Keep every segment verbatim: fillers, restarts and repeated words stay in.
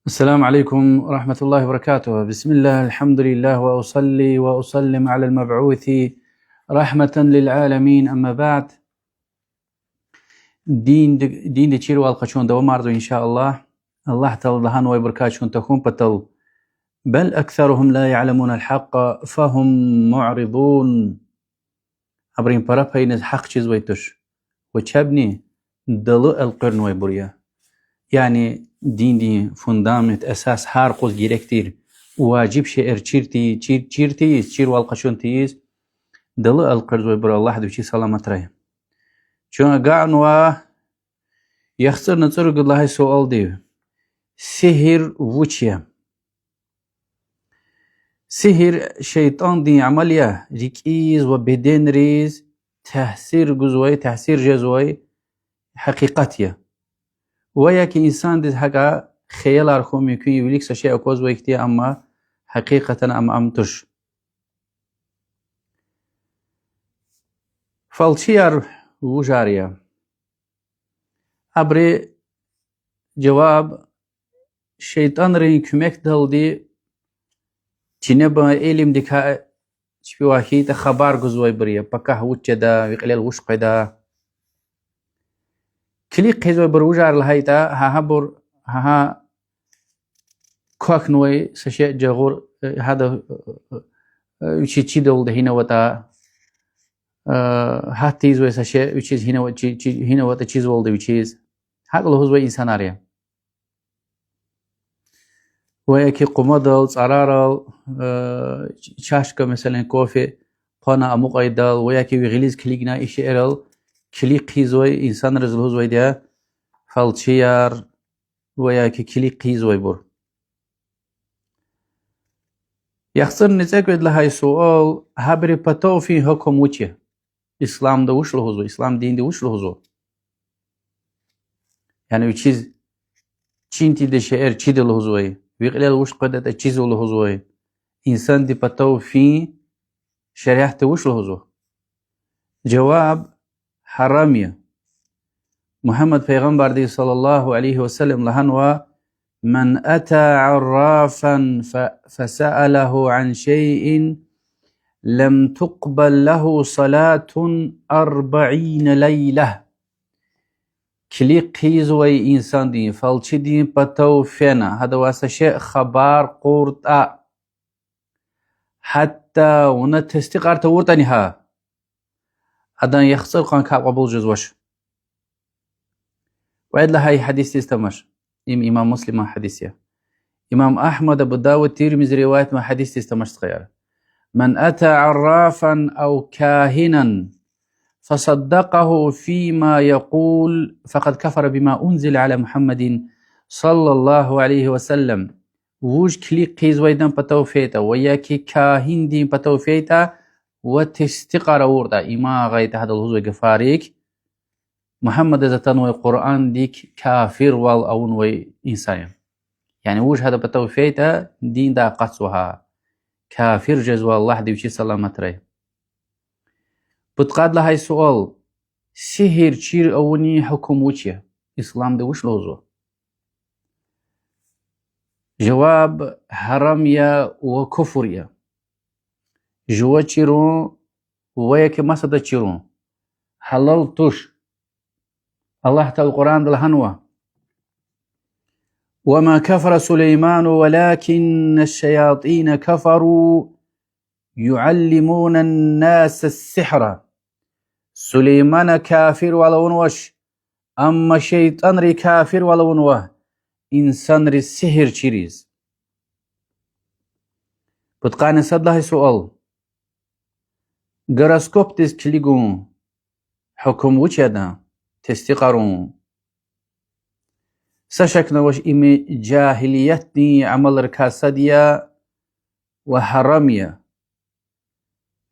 السلام عليكم ورحمة الله وبركاته. بسم الله، الحمد لله، وأصلي وأسلم على المبعوث رحمة للعالمين، أما بعد. Дин, динди чирвал къачун давамарзава, иншааллагь. Аллагь Таалади лагьанвайбурукай чун тахьун патал: بل أكثرهم لا يعلمون الحق فهم معرضون. Абурун пара паюниз гьахъ чизвай туш ва чебни далу элкъуьрнавайбур я. Яни диндин фундамент, эсас, гьар къуз герек тир, важиб шейэр чир ти-, чир, чир тийиз, чирвал къачун тийиз, далу элкъуьрзавайбур Аллагьди вичи саламатрай. Чун агакьнава яхцӀурни цӀуругуд лагьай суалдив: сигьир вуч я? Сигьир шейтӀандин амал я, рикӀиз ва беденриз таъсир гузвай, таъсир жезвай гьакъикъат я. Ва яки инсандиз гьакӀа хиялар хьун мумкин я, вилик са шей аквазвай хьтин, амма гьакъикъатдани ам ам туш. Фалчияр вужар я? Абурун жаваб: шейтӀанрин куьмекдалди чинеба илимдикай чпивай хьайитӀа хабар гузвайбур я, пакагь вуч жеда, ви кьилел вуч къведа. Килиг хъийизвайбур вужар лагьайтӀа, гьа гьабур, гьа гьа квахьнавай са шей жагъур, э, гьада, э, вичиз чидалда гьинаватӀа, э, гьат тийизвай са шей вичиз гьинава-, чи-, чи-, гьинаватӀа чизвалда вичиз. ГьакӀ лугьузвай инсанар я. Ва яки къумадал, цӀарарал, э, чашка, меселан, кофе хъвана амукьайдал, ва яки ви гъилиз килигна и шейэрал килиг хъийизвай инсанриз лугьузвайди я фалчияр ва яки килиг хъийизвайбур. ЯхцӀурни цӀекӀуьд лагьай суал: гьабурун патав фин гьукум вуч я? Исламда вуч лугьузва, ислам динди вуч лугьузва? Яни вичиз чин тийидай шейэр чида лугьузвай, ви кьилел вуч къведатӀа чизва лугьузвай, инсандин патав фин шариатда вуч лугьузва? Жаваб: гьарам я. Мугьаммад пайгъамбарди صلى الله عليه وسلم лагьанва: من أتى عرافا ف-، فسأله عن شيء لم تقبل له صلاة أربعين ليلة. Килиг хъийизвай инсандин, фалчидин патав фена, гьадавай са шей хабар кьуртӀа, гьатта вуна тестикьар тавуртӀани гьа, адан яхцӀур къан капӀ кьабул жезвач. Кьвед лагьай гьадисдиз тамаш. Им имам Муслиман гьадис я. Имам Агьмад, Абу Давуд, Тирмизи риваятнавай гьадисдиз тамаш, стхаяр. من أتى عرافا أو كاهنا فصدقه فيما يقول فقد كفر بما أنزل على محمد صلى الله عليه وسلم. Вуж килиг хъийизвайдан патав фейитӀа ва яки кагьиндин патав фейитӀа ва тестикьар авуртӀа, иман гъайитӀа гьада лугьузвай гафарик, Мугьаммадаз атанвай Къуръандик кафирвал авунвай инсан я. Яни вуж гьадан патав фейитӀа, диндай акъатзава гьа. Кафир жезва, Аллагьди вичи саламатрай. Пудкъад лагьай суал: сигьир чир авунин гьукум вуч я? Исламда вуч лугьузва? Жаваб: гьарам я ва куфр я. Жува чирун ва яки масадаз чирун гьалал туш. Аллагь Таала Къуръанда лагьанва: وما كفر سليمان ولكن الشياطين كفروا يعلمون الناس السحر. Сулейман кафирвал авунвач, амма шейтӀанри кафирвал авунва, инсанриз сигьир чириз. Пудкъанни сад лагьай суал: гороскопдиз килигун гьукум вуч я адан, тестикьарун? Са шакни авач, им жагьилиятдин амалрикай сад я ва гьарам я.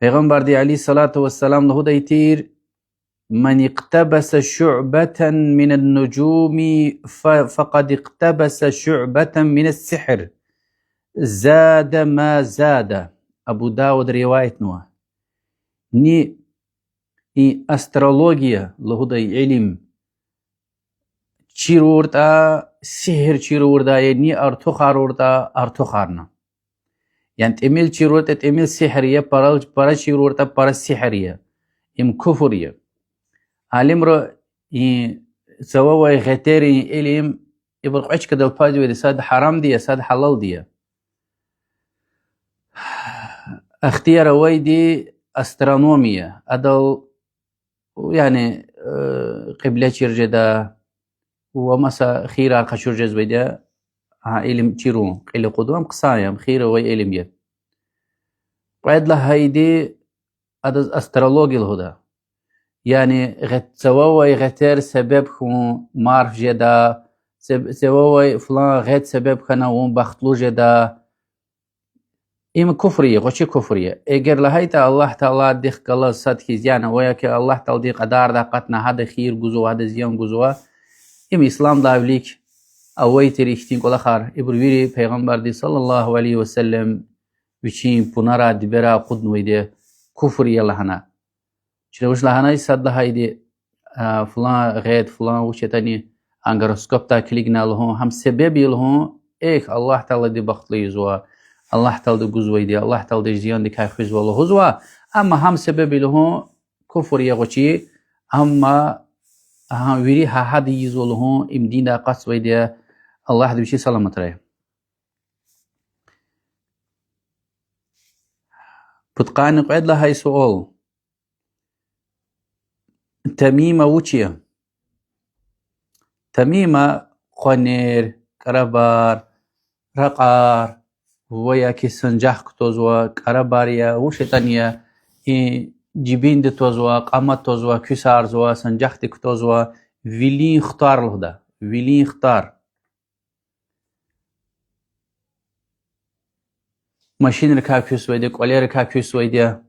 Пайгъамбарди عليه الصلاة والسلام лугьудай тир: من اقتبس شعبة من النجوم ف-، فقد اقتبس شعبة من السحر، زاد ما زاد. Абу Давуда риваятнава. Ни и астрология лугьудай илим чируртӀа, сигьр чирурдай я, ни артухаруртӀа, артухарна. Яни тӀимил чируртӀа, тӀимил сигьр я, пара, пара чируртӀа, пара сигьр я. Им куфр я. Алимри и цававай гъетерин илим, ибур кьве чкадал пайзавайди, сад гьарамди я, сад гьалалди я. Ихтияр авайди астрономия, адал, яни, э, кьибле чир жеда, ва маса хийирар къачур жезвайди я, а, илим чирун, кьил акъудун, ам хъсан я, ам хийир авай илим я. Кьвед лагьайди адаз астрология лугьуда. Яни гъет-, цававай гъетер себеб хьун марф жеда, се-, цававай флан гъед себеб хьана вун бахтлу жеда. Им куфр я, гъвечӀи куфр я. Эгер лагьайтӀа Аллагь Тааладихъ галаз сад хьиз, яни ва я ки Аллагь Тааладин кьадардай акъатна, гьада хийир гузва, гьада зиян гузва, им исламдилай вилик авай тир ихьтин кӀвалахар. Ибур вири Пайгъамбарди صلى الله عليه وسلم вичин пунара, дибера акъуднавайди я, куфр я лагьана. Чна вуч лагьанай, сад лагьайди, а, флан гъед, флан вуч ятӀани, а, гороскопдай килигна лугьун, гьам себеб я лугьун, эхь, Аллагь Таалади бахтлу ийизва, Аллагь Таалади гузвайди, Аллагь Таалади зияндикай хуьзва лугьузва, амма гьам себеб я лугьун, куфр я гъвечӀи, амма гьа вири гьа-, гьада ийизва лугьун, им диндай акъатзавайди я, Аллагьди вичи саламатрай. Пудкъанни кьвед лагьай суал. Тамима вуч я? Тамима къванер, кӀарабар, ракьар, ва я ки санжах кутазва, кӀарабар я, вуч ятӀани я, и жибинда твазва, кьама твазва, куьсарзава, санжахдик кутазва, вилин хтар лугьуда, вилин хтар. Машинрикай куьсвайди я, кӀвалерикай куьсвайди я.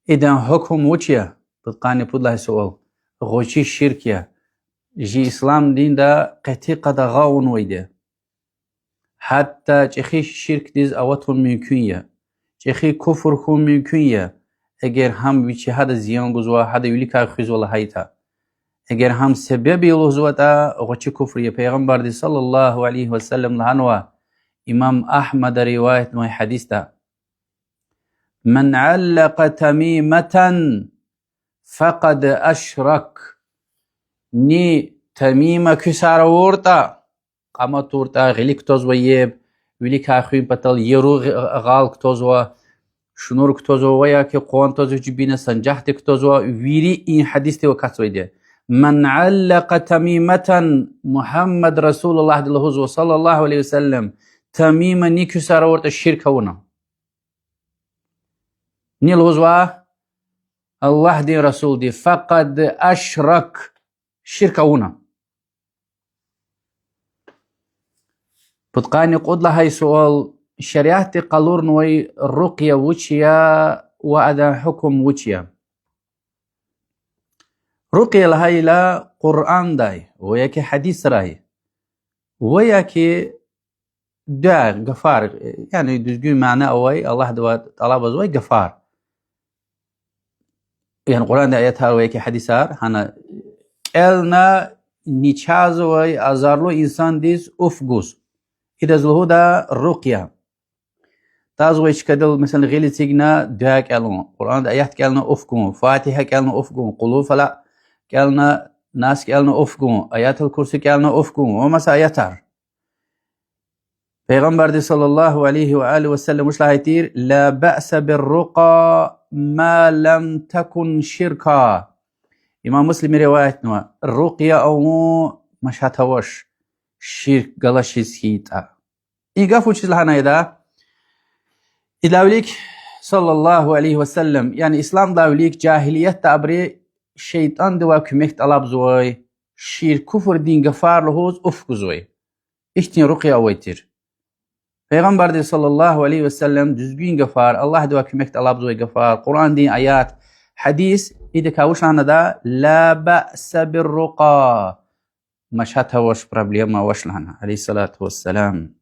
Идан гьукум вуч я? Пудкъанни пуд лагьай суал. ГъвечӀи ширк я. Жи ислам динда къати къадагъа авунвайди я. Гьатта чӀехи ширкдиз аватун мумкин я. ЧӀехи куфр хьун мумкин я, эгер гьам вичи гьада зиян гузва, гьада виликай хуьзва лагьайтӀа. Эгер гьам себеб я лугьузватӀа, гъвечӀи куфр я. Пайгъамбарди صلى الله عليه وسلم лагьанва, имам Агьмада риваятнавай гьадисда: من علق تميمة فقد أشرك. Ни тамима куьсар авуртӀа, кьама туртӀа, гъили кутазвай еб, виликай хуьн патал яру гъ-, гъал кутазва, шнур кутазва, ва я ки къван твазва жибина, санжахдик кутазва, вири и гьадисдив акатзавайди я. من علق تميمة, Мугьаммад Расулуллагьди лугьузва صلى الله عليه وسلم, тамима ни куьсар авуртӀа, ширк авуна. Ни лугьузва Аллагьдин Расулди? فقد أشرك, ширк авуна. Пудкъанни кьуд лагьай суал: шариатди къалурнавай рукъя вуч я ва адан гьукум вуч я? Рукъя лагьайла Къуръандай ва я ки гьадисрай, ва я ки дуьа, гафар, яни дуьзгуьн мана авай, Аллагьдивай тӀалабзавай гафар. Яни Къуръандин аятар ва я ки гьадисар, гьана кӀелна начагъзавай азарлу инсандиз уф гуз. Идаз лугьуда рукъя. Тазва и чкадал, месела, гъил эцигна дуьа кӀелун, Къуръандин аят кӀелна уф гун, Фатигьа кӀелна уф гун, Къулгьу фалакь кӀелна, Нас кӀелна уф гун, Аятул Курси кӀелна уф гун ва маса аятар. Пайгъамбарди صلى الله عليه وآله وسلم вуч лагьай тир: لا بأس بالرقى ما لم تكن شركا. Имам Муслима риваятнава, рукъя авун машат авач, ширк галачиз хьайитӀа. И гаф вучиз лагьанай ада? Идалай вилик صلى الله عليه وسلم, яни исламдилай вилик жагьилиятда абуру шейтӀандивай куьмек тӀалабзавай, ширк, куфрдин гафар лугьуз уф гузвай. Ихьтин рукъя авай тир. Пайгъамбарди صلى الله عليه وسلم дуьзгуьн гафар, Аллагьдивай куьмек тӀалабзавай гафар, Къуръандин аят, гьадис, идакай вуч лагьана ада? لا بأس بالرقى. Машат авач, проблема авач лагьана, عليه الصلاة والسلام.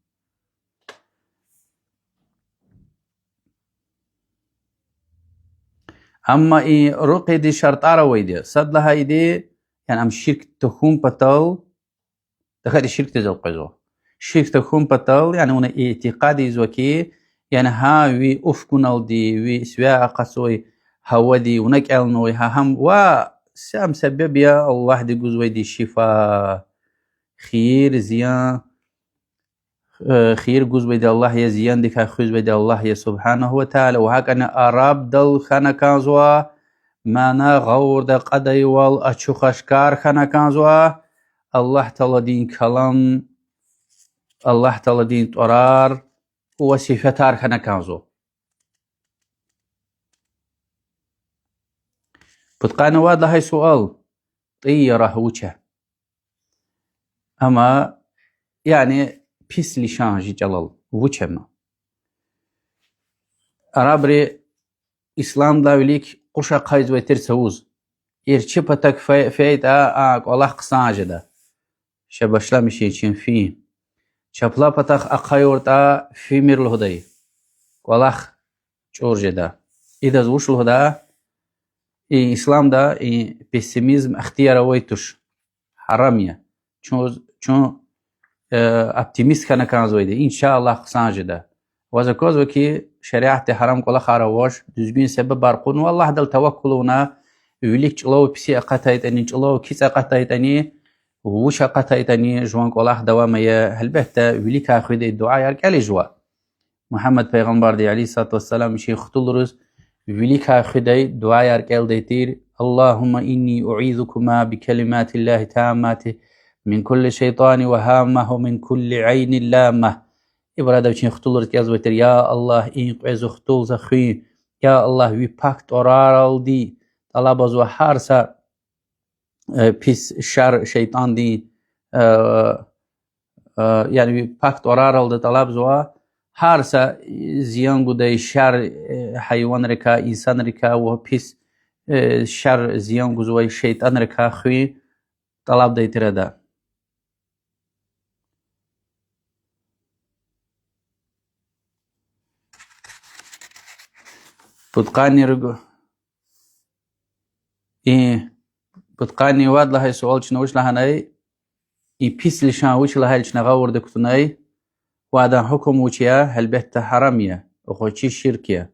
Амма и рукъядиз шартӀар авайди я. Сад лагьайди, яни ам ширк тахьун патал, ТахьайтӀа ширкдиз элкъвезва. Ширк тахьун патал, яни вуна итикъад ийизва хьи, яни гьа ви уф гуналди, ви сивяй акъатзавай гьавади, вуна кӀелнавай гьа гьам ва сам себеб я Аллагьди гузвайди шифа. Хийир, зиян, э, хийир гузвайди Аллагь я, зияндикай хуьзвайди Аллагь я, سبحانه وتعالى. Ва гьакӀни арабдал хьана кӀанзава, мана гъавурда кьадайвал ачух-ашкар хьана кӀанзава, Аллагь Тааладин калам, Аллагь Тааладин тӀварар ва сифетар хьана кӀанзава. Пудкъанни вад лагьай суал: тӀийяра вуч я? Амма, яни, пис лишан жи чӀалал вуч я ам? Арабри исламдилай вилик къуш ахъайзавай тир цавуз. ЭрчӀи патахъ фе-, фейитӀа, а, кӀвалах хъсан жеда. Ша башламишин чин фин. Чапла патахъ ахъайуртӀа, фимир лугьудай. КӀвалах чӀур жеда. Идаз вуч лугьуда? И исламда и пессимизм ихтияр авай туш. Гьарам я. Чун, чун, э, оптимист хьана кӀанзавайди, иншаллагь, хъсан жеда. Ваз аквазва хьи, шариатди гьарам кӀвалахар авач, дуьзгуьн себебар кьунва, Аллагьдал таваккул авуна, вилик чӀулав писи акъатайтӀани, чӀулав кицӀ акъатайтӀани, вуч акъатайтӀани, жуван кӀвалах давам ая, гьелбетда, виликай хуьдай дуьаяр кӀелиз жува. Мугьаммад пайгъамбарди, عليه الصلاة والسلام, вичин хтулриз виликай хуьдай дуьаяр кӀелдай тир: اللهم إني أعيذكما بكلمات الله التامات من كل شيطان وهامة ومن كل عين لامة. Ибур ада вичин хтулриз кӀелзавай тир: Я Аллагь, и кьве зи хтул за хуьн, я Аллагь, ви пак тӀвараралди тӀалабзава гьар са э, пис шар шейтӀандин, э, э, яни пак тӀвараралди тӀалабзава, гьар са зиян гудай шар, э, гьайванрикай, инсанрикай ва пис, э, шар зиян гузвай шейтӀанрикай хуьн тӀалабдай тир ада. Пудкъанни руг-, и, пудкъанни вад лагьай суал чна вуч лагьанай, и пис лишан вуч лагьайла чна гъавурда кутунай, ва адан гьукум вуч я, гьелбетда, гьарам я, гъвечӀи ширк я.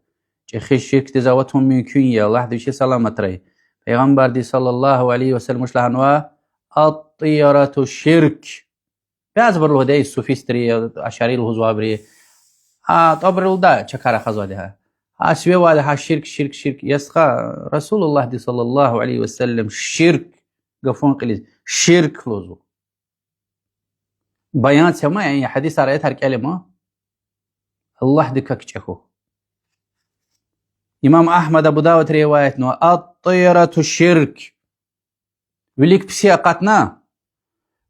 ЧӀехи ширкдиз аватун мумкин я, Аллагьди вичи саламатрай. Пайгъамбарди, صلى الله عليه وسلم, вуч лагьанва: الطيرة شرك. Бязибур лугьудай, суфистри, ашари лугьузвайбури. А, тӀвабурал лугьуда, чакай рахазвайди гьа. Гьа сиве авайди гьа ширк, ширк, ширк. Я стха, Расулуллагьди, صلى الله عليه وسلم, ширк гафун кьилиз ширк лугьузва. Баян це ма, яни гьадисар, аятар кӀел ма. Аллагьдикай кичӀе хьухь. Имам Агьмада, Абу Давуда риваятнава: الطيرة شرك. Вилик писи акъатна,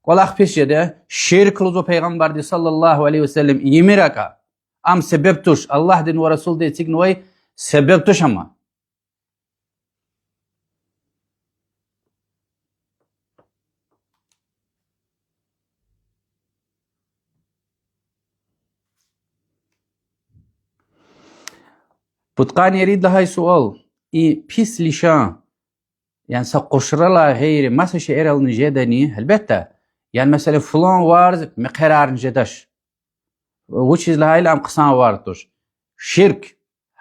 кӀвалах пис жеда, ширк лугьузва Пайгъамбарди, صلى الله عليه وسلم, ийимир акӀа. Ам себеб туш, Аллагьдин ва Расулди эцигнавай себеб туш ам. Пудкъанни ирид лагьай суал: и пис лишан, яни са къушаралай гъейри маса шейэрални жедани, гьелбетда, яни, месела, флан варз мехъерарни жедач. Вучиз лагьайтӀа ам хъсан варз туш. Ширк,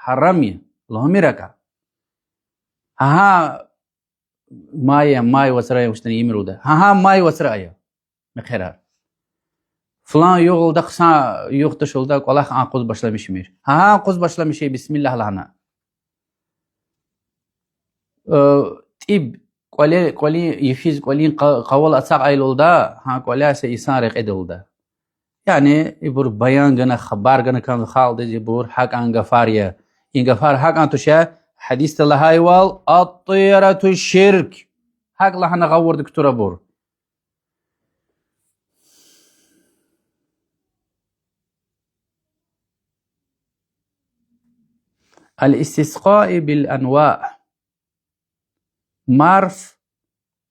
гьарам я, лугьумир акӀа. Гьа, гьа, май, май вацра я, вуштани ийимир лугьуда. Гьа, гьа, май вацра ая мехъерар. Флан югъ алда, хъсан югъ туш лугьуда, кӀвалах а къуз башламишмир. Гьа, а къуз башламишай, бисмиллагь лагьана. Э, тӀиб кӀвале-, кӀвалин, йифиз кӀвалин къа-, къавал ацукьайла лугьуда, гьа кӀваляй са инсан рекьида лугьуда. Яни ибур баян гана, хабар гана кӀанзава халкьдиз ибур, гьакӀан гафар я. И гафар гьакӀан туш я, гьадисда лагьайвал, الطيرة شرك. ГьакӀ лагьана гъавурда кутур абур. الاستسقاء بالأنواع. Марф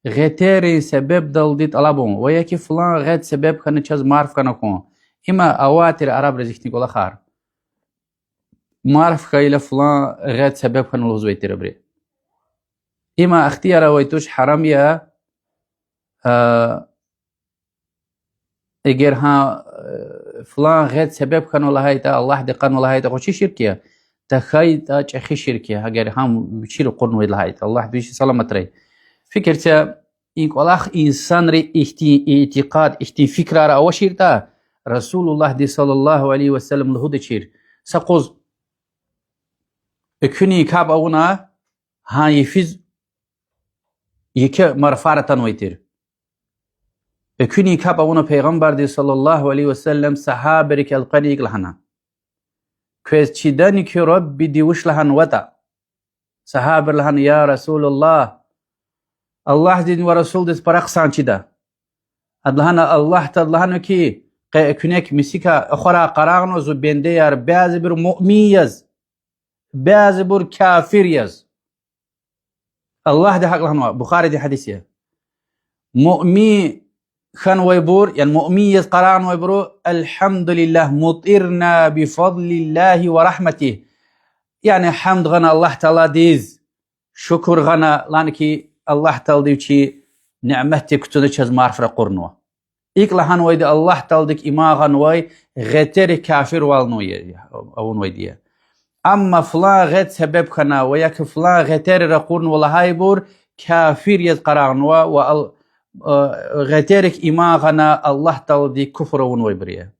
гъетерин себебдалди тӀалабун. Ва я ки флан гъед себеб хьана чаз марф гана хьун. Има авай тир арабриз ихьтин кӀвалахар. Марф хьайила флан гъед себеб хьана лугьузвай тир абуру. Има ихтияр авай туш, гьарам я, а, Эгер гьа, э, флан гъед себеб хьанва лагьайтӀа, Аллагьди кьанва лагьайтӀа, гъвечӀи ширк я, тахьайтӀа чӀехи ширк я, эгер гьам вичи ракъурнавайди лагьайтӀа, Аллагьди вичи саламатрай. Фикир це, и кӀвалах инсанри ихьтин итикъад, ихьтин фикирар авачиртӀа, Расулуллагьди صلى الله عليه وسلم лугьудачир: са къуз экуьнин капӀ авуна, гьа йифиз еке марфар атанвай тир. Экуьнин капӀ авуна Пайгъамбарди صلى الله عليه وسلم сагьабайрик элкъвена икӀ лагьана: Квез чидани куь Раббиди вуч лагьанватӀа? Сагьабайри лагьана: يا رسول الله, Аллагьдин ва Расулдиз пара хъсан чида. Ада лагьана: Аллагь Таалади лагьанва хьи, къе экуьнек мисикай ахварай къарагънава зи бендеяр, бязибур муъмин яз, бязибур кафир яз. Аллагьди гьакӀ лагьанва, Бухаридин гьадис я. Муъмин хьанвайбур, яни муъмин яз къарагънавайбуру: الحمد لله مطرنا بفضل الله ورحمته. Яни гьамд гъана Аллагь Тааладиз, шукур гъана, лана хьи Аллагь Таалади вичи ниматдик кутуна чаз марф ракъурнава. ИкӀ лагьанвайди Аллагь Тааладик иман гъанвай гъетерик кафирвал авунвайди я. Амма флан гъед себеб хьана ва я флан гъетер ракъурнава лагьайбур кафир яз къарагънава ва ал-, э, гъетерик иман гъана Аллагь Тааладик куфр авунвайбур я.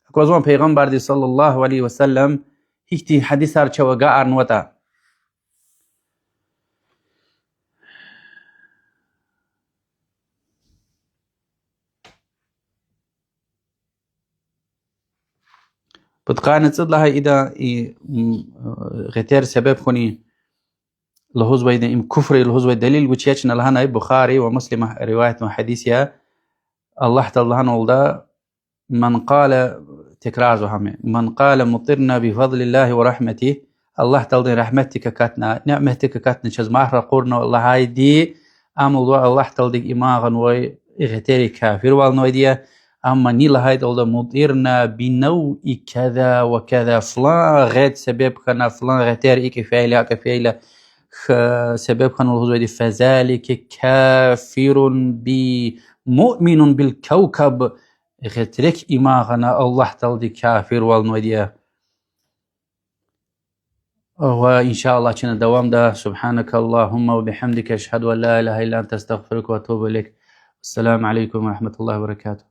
Аквазвани Пайгъамбарди صلى الله عليه وسلم гьихьтин гьадисар чав агакьарнаватӀа. Пудкъанни цӀуд лагьай ида и, м, э, гъетер себеб хьунин лугьузвайди, им куфр я лугьузвай далил вуч я чна лагьанай, Бухари ва Муслима риваят авай гьадис я. Аллагь Таалади лагьанвалда, من قال, текрарзава гьам я, من قال مطرنا بفضل الله ورحمته, Аллагь Тааладин рагьметдик акатна, ниматдик акатна чаз марф ракъурнава лагьайди, ам лугьузва Аллагь Тааладик иман гъанвай гъетерик кафирвал авунвайди я. Амма ни лагьайтӀа лугьузва مطرنا بنوء كذا وكذا, флан гъед себеб хьана, флан гъетер икӀ фейила, акӀ фейила, х-, себеб хьана лугьузвайди, فذلك كافر بي مؤمن بالكوكب, гъетрек иман гъана Аллагь Тааладик кафирвал авунвайди я. Ва, إن شاء الله, чна давамда. سبحانك اللهم وبحمدك، أشهد أن لا إله إلا أنت، أستغفرك وأتوب إليك. السلام عليكم ورحمة الله وبركاته.